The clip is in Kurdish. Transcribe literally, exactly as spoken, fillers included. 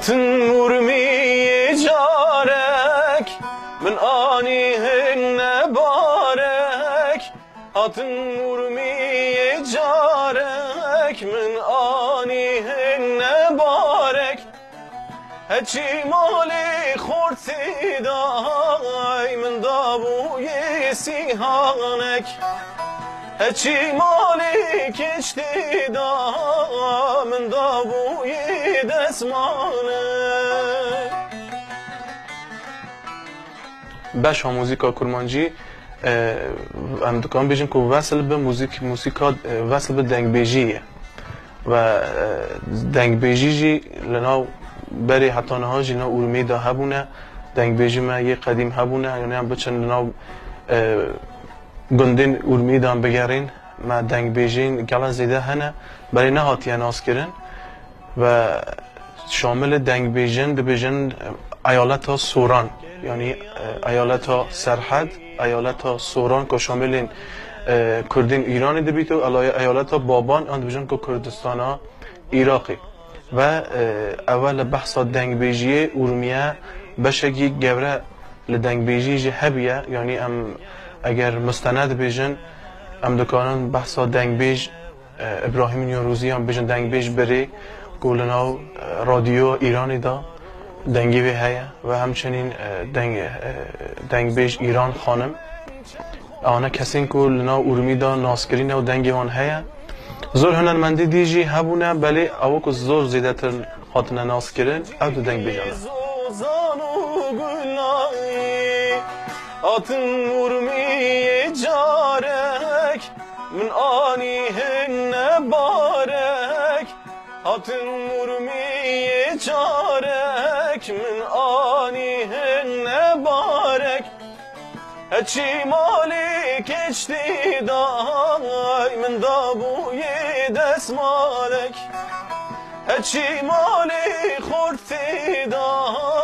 Hatin Urmiyê carek, min anî hinne barek. Hatin Urmiyê carek, min anî hinne barek. Heçî malê xortê day, min dabûyê sîhanek. Heçî malê keçtê da, min dabûyê desmanek. Beşa muzîka kurmancî, e, em dikan bêjin ku vesil bi muzîk-, muzîka, e, vesil bi dengbêjî ye. Ve, e, dengbêjî jî li nav berê heta niha jî nav Urmiyê de hebûne. Dengbêjî me yê qedîm hebûne, yanî em biçin li nav, e, gundên Urmiyê de em bigerîn, me dengbêjên gele zêde hene, belê nehatiye naskirin. Ve şamilê dengbêjin dibêjin, e, eyaleta Soran, yanî, e, eyaleta Serhed, eyaleta Soran ku şamilên, e, Kurdên Îranê dibît û elaya-, eyaleta Baban an dibêjin ku Kurdistana Iraqê. Ve, e, ewe li behsa dengbêjiyê Urmiye beşekî gewre li dengbêjî jî hebiye, yanî em eger mustened bêjin, em dikarin behsa dengbêj, e, Îbrahîm Newrozî yan bêjin dengbêj birê ku li nav, e, radyoya Îranê de dengê wê heye ve hemçinîn, e, deng-, e, dengbêj Îran Xanim. Ewana kesên ku li nav Urmî de naskirî ne û dengê wan heye. Zor hunermendî dî jî hebûne, belê ew ku zor zêdetir hatine naskirin, ew du dengbêjan e. Zozan û Gulayî, hatin Urmiyê carek, min anî hinne barek. Hatin Urmiyê carek, min anî hinne barek. Heçî malê keçtê day, min dabûyê desmalek. Heçî malê xortê day,